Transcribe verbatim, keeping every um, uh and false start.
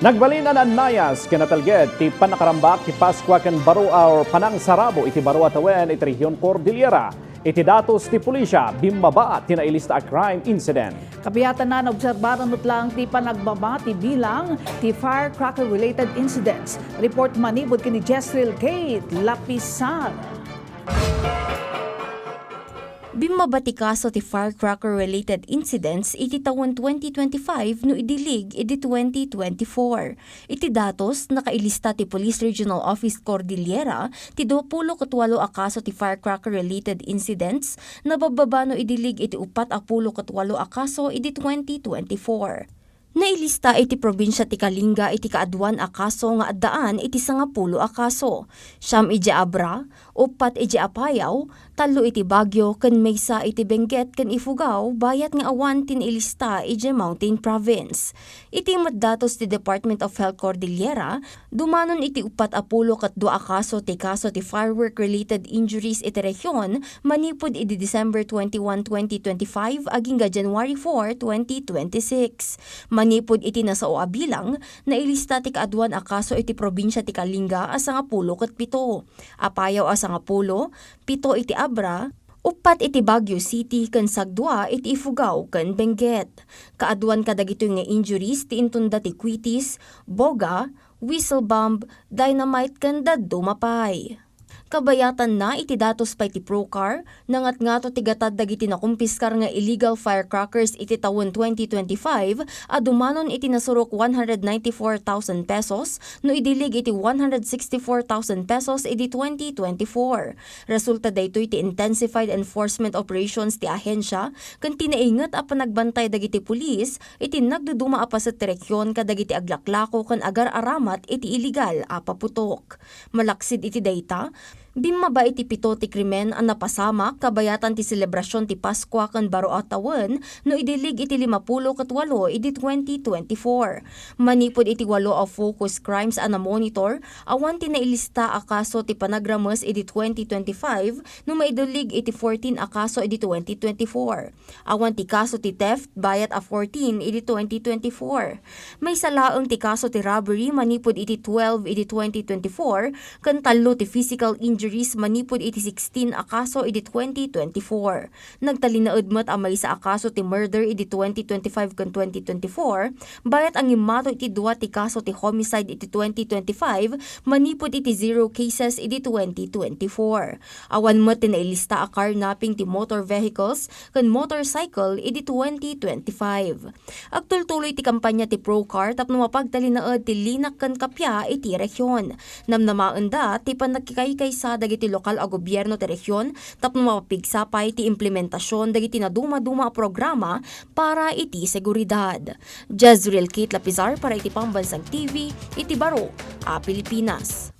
Nagbalin a naannayas ken natalged ti pannakarambak ti Paskua ken baro a or panangsarabo iti baro a tawen iti Region Cordillera. Iti datos ti pulisya, bimmaba ti nailista a crime incident. Kabiatan na naobserbaran met laeng ti panagbaba ti bilang ti firecracker-related incidents. Report manipud ken ni Jezreel Kate Lapisar. Bimmaba ti kaso ti firecracker-related incidents iti tawen twenty twenty-five no idilig idi twenty twenty-four. Iti datos, nakailista ti Police Regional Office Cordillera ti duapulo ket walo a kaso ti firecracker-related incidents, nababbaba no idilig iti uppat a pulo ket walo a kaso idi twenty twenty-four. Nailista iti probinsia ti Kalinga iti kaaduan a kaso nga addaan iti sangapulo a kaso, siam idiay Abra, uppat idiay Apayao, tallo iti Baguio, ken maysa iti Benguet ken Ifugao, bayat nga awan ti nailista idiay Mountain Province. Iti met datos ti Department of Health Cordillera, dumanon iti uppat a pulo ket dua a kaso ti kaso ti firework-related injuries iti rehion manipud idi December twenty-one, twenty twenty-five agingga January four, twenty twenty-six. Manipud iti nasao a bilang, nailista ti kaaduan a kaso iti probinsia ti Kalinga a sangapulo ket pito, Apayao a sangapulo, pito iti Abra, uppat iti Baguio City ken sagdua iti Ifugao ken Benguet. Kaaduan kadagitoy nga injuries ti intonda ti kwitis, boga, whistle bomb, dynamite ken dadduma pay. Kabayatanna iti datos pay ti PROCAR, nangatngato ti gatad dagiti nakumpiskar nga illegal firecrackers iti tawen twenty twenty-five a dumanon iti nasurok one hundred ninety-four thousand pesos no idilig iti one hundred sixty-four thousand pesos idi twenty twenty-four. Resulta daytoy ti intensified enforcement operations ti ahensia ken ti nainget a panagbantay dagiti pulis iti nagduduma a paset ti rehion kadagiti aglaklako ken agar-aramat iti illegal a paputok. Malaksid iti dayta, bimmaba iti pito ti krimen a napasamak kabayatan ti selebrasion ti Paskua ken baro a tawen no idilig iti limapulo ket walo idi twenty twenty-four. Manipud iti walo a focus crimes a namonitor, awan ti nailista a kaso ti panagrames idi twenty twenty-five no maidilig iti fourteen a kaso idi twenty twenty-four. Awan ti kaso ti theft bayat a fourteen idi twenty twenty-four. Maysa laeng ti kaso ti robbery manipud iti twelve idi twenty twenty-four, ken tallo ti physical injuries manipud iti sixteen a kaso idi twenty twenty-four. Nagtalinaed met a maysa a kaso ti murder idi twenty twenty-five ken twenty twenty-four, bayat a ngimmato iti dua ti kaso ti homicide iti twenty twenty-five manipud iti zero cases idi twenty twenty-four. Awan met ti nailista a carnapping ti motor vehicles ken motorcycle idi twenty twenty-five. Agtultuloy ti kampanya ti PROCAR tapno mapagtalinaed ti linak ken kappia iti rehion. Namnamaenda ti pannakikaykaysa dagiti lokal a gobierno ti rehion tapno mapigsa pay ti implementasion dagiti nadumaduma a programa para iti seguridad. Jezreel Kate Lapizar para iti Pambansang T V iti baro a Pilipinas.